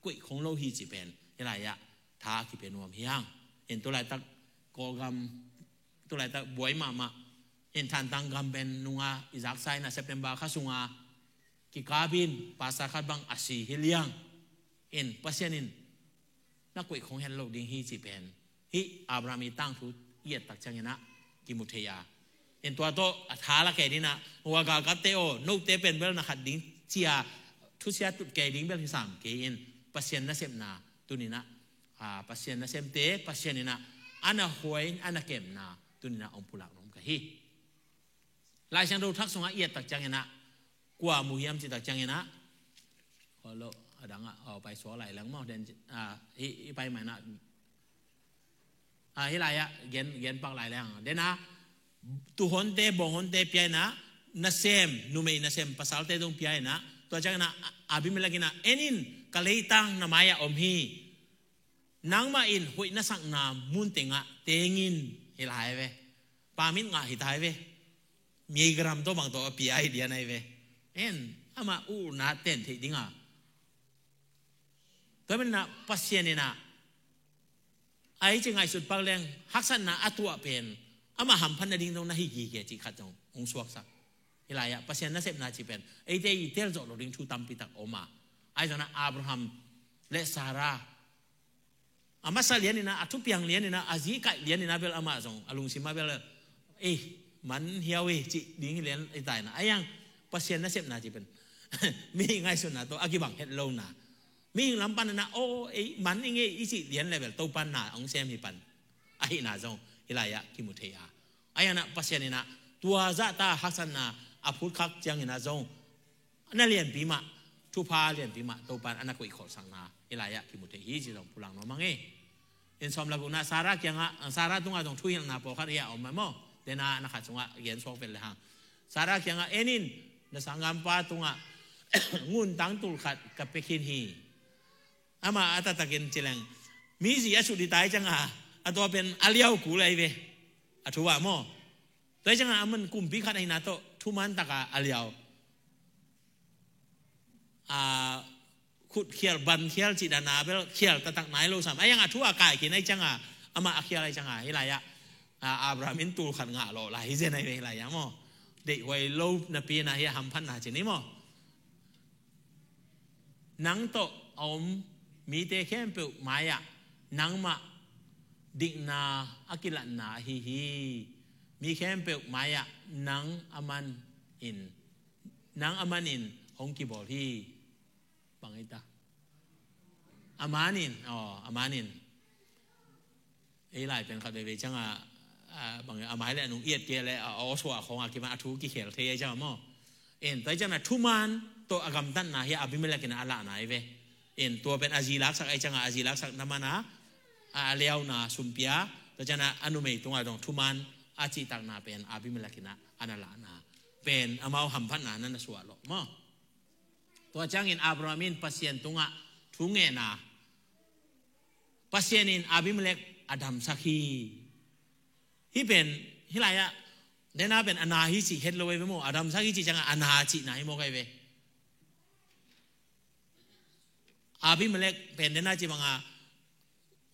kuih khong lo hi cih pen hih lai-ah tha a kipia nuam hi hang. In tulaitak Kawlgam, tulaitak buai mahmah in Thantlang gam pen nunga i zaksa in ah September kha sunga kikap in pastor khat bang a si hi liang. In Pasian in na kuih khong het lo ding hi cih pen hih Abraham i tangthu i et tak ciangin ah kimu thei a. In tua tawh a tha la kei dingin ah, hua galkapte aw, note pen bel na khat ding ci a thusia tut kei ding bel hi sam kei in Pasian nasepna tuni-in ah, a, Pasian nasemte Pasian in ah a na huai, a na kemna tuni-in ah hong pulak nuam ka hi. Lai Siangtho Thak sungah i et tak ciangin ah kua mu hiam cih tak ciangin ah, khualo a dangah, aw, pai suak lai leng maw, den, a, hih, hih pai mah in ah, a, hih lai-ah gen, gen pak lai leng. Den ah tuuhonte, bawnghonte pia in ah, nasem numei nasem pasalte zong pia in ah, tua ciangin ah Abimelek in ah, "En in, ka leitang na mai-ah om hi. Nangmah in hoih na sakna mun tengah teng in," hi lai ve. Pa mit ngah hi tai ve. Meigay ram tawh bang tawh a pia hi ding a na hi ve. En, amah utna ten theih ding a. Tua manin ah Pasian in ah a hi ci ngaihsut pak leng haksatna a tuah pen amah hamphat nading zong na hi gige cih khat zong hong suaksak. Hih lai-ah Pasian nasepna cih pen eite i teel zawh loh ding thu tampi tak om a. Ahi zongin ah Abraham le Sarah, a masa lianin ah, a thupiang lianin ah, a zi kaih lianin ah bel amah zong a lungsim ah bel, "Ei, man hiau ei," cih ding hi lian hi ta in ah. A hi hang Pasian nasepna cih pen mihing ngaihsutna tawh a kibang het lohna. Mihing lam panin ah, "Aw, ei, man ing ei," i cih lian leh bel Topa in na hong sem hi pan ahihna zong hih lai-ah kimu thei a. A hi hang ah Pasian in ah tua zahta haksatna a phutkhak ciangin ah zong na lianpi mah, thupha lianpi mah Topan a na koih khawlsakna hih lai-ah kimu thei hi ci zong pulak nuam hang e. In sawm le gukna Sarah kiangah, Sarah tungah zong thuhilhna pawlkhat hi a om mah maw? Dena na khat sungah gen suak vel le hang. Sarah kiangah, "En in, na sanggampa tungah ngun tangtul khat ka pia khin hi." Amah a taktakin ci leng, mi zi a sut hi ta hi ciangah, a tua pen a liau kul ahi ve. A thu ah maw? Tua hi ciangah a man kumpi khat ahihna tawh thuman taka a liau, a, khut khial, ban khial cih dan a bel khial taktak nai lo sam. A iang a thu a kai khin ahi ciangah, amah a khial ahi ciangah, hih lai-ah, a, Abraham in tul khat ngah lawh lai hi zen ahi ve hih lai-ah maw? Deihhuai lo napi-in ah hih a hamphatna ci ni maw? Nang tawh a om mite khempeuh mai-ah nangmah dikna a kilatna ahi hi. Mi khempeuh mai-ah nang a manin, nang a manin hong kibawl hi. Bang hi ta? A manin, aw, a manin. Ei lai pen khat veivei ciangah, a, bang a mai le a nung i et kei leh a aw suah khawngah kipan a thu kikhel thei ahi ciangah maw? En, tua hi ciangah thuman tawh a gamtatna hi a Abimelek in a lahna hi ve. En, tua pen a zi laksak ahi ciangah a zi laksakna man a, a, a liauna sum pia, tua ciangah a numei tungah zong thuman a cihtakna pen Abimelek in a na lahna pen amau hamphatna na na suah lawh maw? Tua ciangin Abraham in Pasian tungah thu ngen a, Pasian in Abimelek a damsak hi. Hih pen, hih lai-ah, dena pen a na hi cih het lo ahi ve maw, a damsak hi cih ciangah a na cihna hi maw kai ve. Abimelek pen dena ci bangah,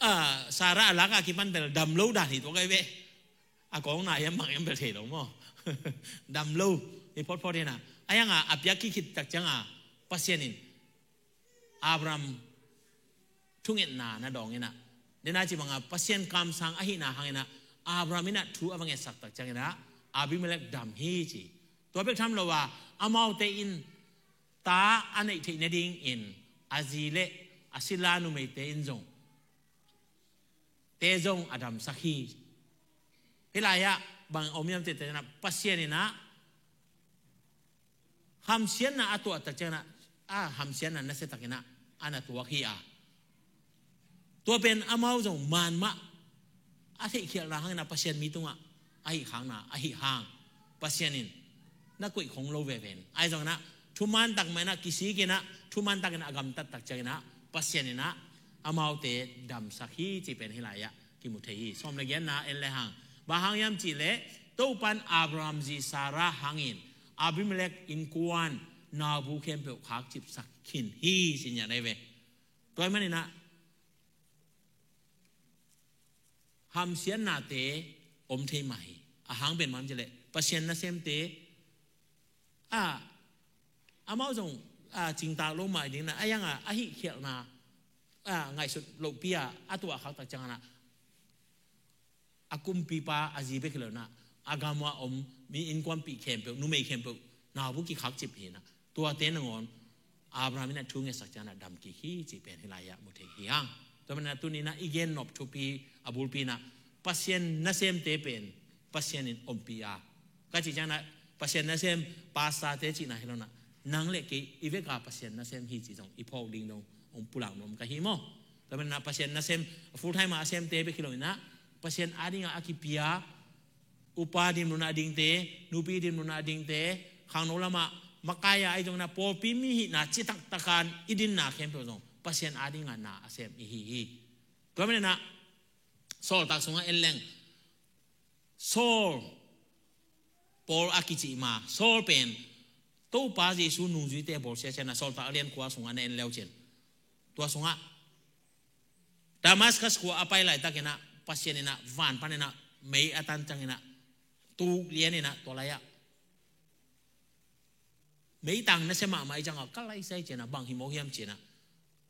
a, Sarah a lak a kipan bel dam lo dan hi tua kai ve. A kawng na hiam bang hiam bel thei lo maw. Dam lo, hi photphot hi na. A iang a, a piak kikhit tak ciangah, Pasian in Abraham thungetna na dawng in ah, dena ci bangah Pasian kamsang ahihna hang in ah, Abraham in ah thu a va ngetsak tak ciangin ah, Abimelek dam hi ci. Tua bek tham lo a, amaute in ta a neih theih nadingin a zi le a sila numeite in zong, te zong a damsak hi. Hih lai-ah bang om hiam cih ciangin ah, Pasian in ah hamsiatna a tuah tak ciangin ah, a hamsiatna nasia takin ah a na tuak hi a. Tua pen amau zong man mah a theihkhialhna hangin ah Pasian mi tungah a hih khakna a hih hang, Pasian in na koih khong lo veve in. Ahi zongin ah thuman tak mah in ah kisik in ah, thuman takin ah a gamtat tak ciangin ah Pasian in ah amaute damsak hi cih pen hih lai-ah kimu thei hi. Sawm le giatna en le hang. Bang hang hiam cih leh, Topan Abraham zi Sarah hangin Abimelek innkuan naubu khempeuh khakcipsak khin hi ci-in ah na hi ve. Tua ahih manin ah hamsiatnate om thei mah hi. A hang pen bang hiam cih leh, Pasian nasemte, a, amau zong, a, cingtak lo mah ding in ah, a iang a, a hih khialhna, a, ngaihsut lohpi a, a tuah khak tak ciangin ah, a kumpipa a zi bek hi lo in ah, a gam ah om mi innkuanpih khempeuh, numei khempeuh, naubu kikhakcip hi in ah, tuate nangawn Abraham in ah thu ngetsak ciangin ah dam kik hi cih pen hih lai-ah mu thei hi hang. Tua manin ah tuni in ah i gen nop thupi a bulpi in ah Pasian nasemte pen Pasian in ompih a, ka cih ciangin ah Pasian nasem pastorte cihna hi lo in ah, nang le kei i vek a Pasian nasem hi cih zong i phawk ding dong hong pulak nuam ka hi maw? Tua manin ah Pasian nasem, full time a semte bek hi lo in ah, Pasian ading a a kipia, upa dinmun a dingte, nupi dinmun a dingte, khangno lam ah makai a, ahi zongin ah pawlpi mi hihna citak takin i dinna khempeuh zong Pasian ading a na a sem i hi hi. Tua manin ah Sawltak sungah en leng, Saul, Paul a kici ma, Saul pen Topa Jesu nungzuite a bawlsia ciangin ah, Sawltak a lian kua sungah na en leu cin, tua sungah Damascus khua a pai laitakin ah Pasian in ah van panin ah mei a tan ciangin ah tuk lian in ah, tua lai-ah meitang nasia mahmah ahih ciangah, ka laisai ci-in ah, bang hi mawk hiam ci-in ah,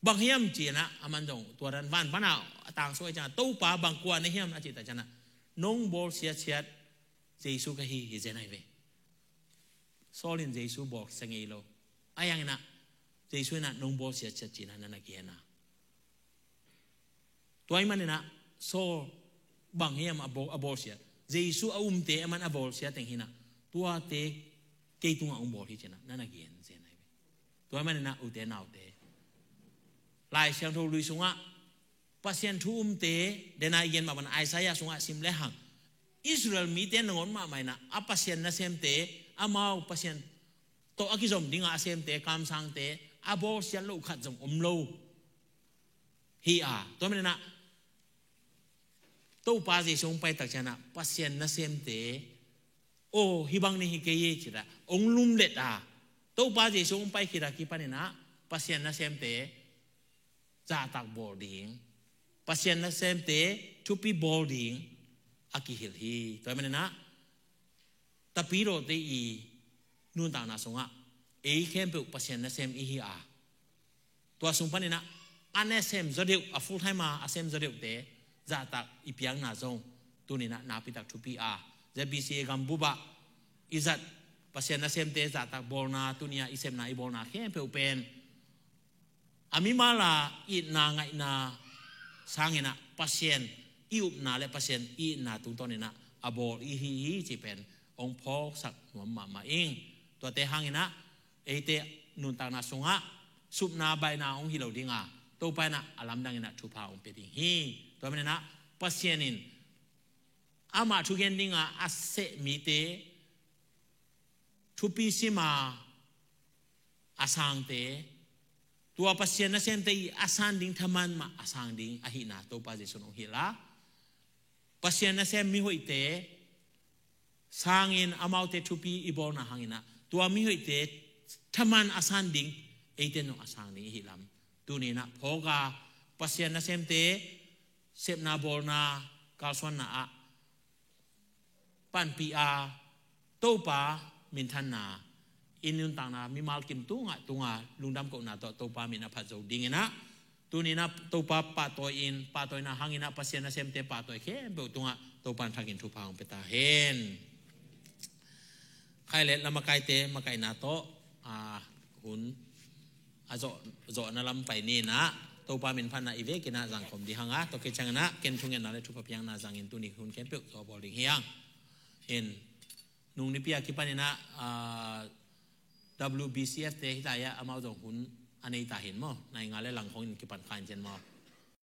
bang hiam ci-in ah, aman zong tua dan van pan a tangsuak ahih ciangah, Topa bang kua na hiam a cih tak ciangah, nong bawlsiat siat Jesu ka hi hi zen ahi ve. Saul in Jesu bawlsia ngei lo. A iang in ah Jesu in ah nong bawlsiat siat ci-in ah na na gen a. Tua ahih manin ah Saul bang hiam a bawl, a bawlsiat, Jesu a umte aman a bawlsia teng hi in ah, tuate kei tungah hong bawl hi ci-in ah na na gen zen ahi ve. Tua manin ah ute naute, Lai Siangtho Lui sungah Pasian thu umte, dena i gen mah bang Isaiah sungah sim le hang, Israel mite nangawn mahmah in ah a Pasian nasemte, amau Pasian tawh a kizom dingah a semte, kamsangte a bawlsiat loh khat zong om lo hi a. Tua manin ah Topa Jesu hong pai tak ciangin ah Pasian nasemte, aw, hih bang nih hi kei hi ci-in ah hong lumlet a, Topa Jesu hong pai khit a kipanin ah Pasian nasemte zahtak bawl ding, Pasian nasemte thupi bawl ding a kihilh hi. Tua manin ah Tapidawte i nuntakna sungah ei khempeuh Pasian nasem i hi a, tua sung panin ah a nasem zaw deuh, a full time a a sem zaw deuhte zahtak i piakna zong tuni-in ah nakpitak thupi a, Z B C A gambup ah i zat Pasian nasemte zahtak bawlna, tuni-a i sepna i bawlna khempeuh pen a mimal a itna ngaihna sangin ah Pasian i upna le Pasian i itna tungtawnin ah a bawl i hi hi cih pen hong phawksak nuam mahmah ing. Tuate hangin ah eite nuntakna sungah supna baihna hong hi lo ding a, Topa in ah a lamdangin ah thupha hong pia ding hi. Tua manin ah Pasian in amah thugen dinga a seh mite, thupi sima a sangte, tua Pasian nasemte i a san ding thaman mah a sang ding ahihna Topa Jesu in hong hilh a, Pasian nasem mihoihte sangin amaute thupi i bawlna hangin ah tua mihoihte thaman a san ding, eite in zong a sang ding i hi lam. Tuni-in ah phawk a, Pasian nasemte sepna bawlna kalsuanna ah panpih a, Topa minthanna, i nuntakna mimal kim tungah tunga lungdam kohna tawh Topa min a phat zo dingin ah, tuni-in ah Topa pahtawi in, pahtawina hangin ah Pasian nasemte pahtawi khempeuh tungah Topa in thakin thupha hong pia ta hen. Khai le lamakaite makaihna tawh, a, hun a zawh, zawhna lam pai ni-in ah, Topa min phatna i vekin ah zangkhawm ding hang a, tua khit ciangin ah ken thungetna le thupha piakna zangin tuni hun khempeuh zawh bawl ding hi hang. In, nung nipi a kipanin ah, a, W B C F te hi ta hi a, amau zong hun a nei ta hi in maw, nai nga le lang khawngin kipan kha in cin maw.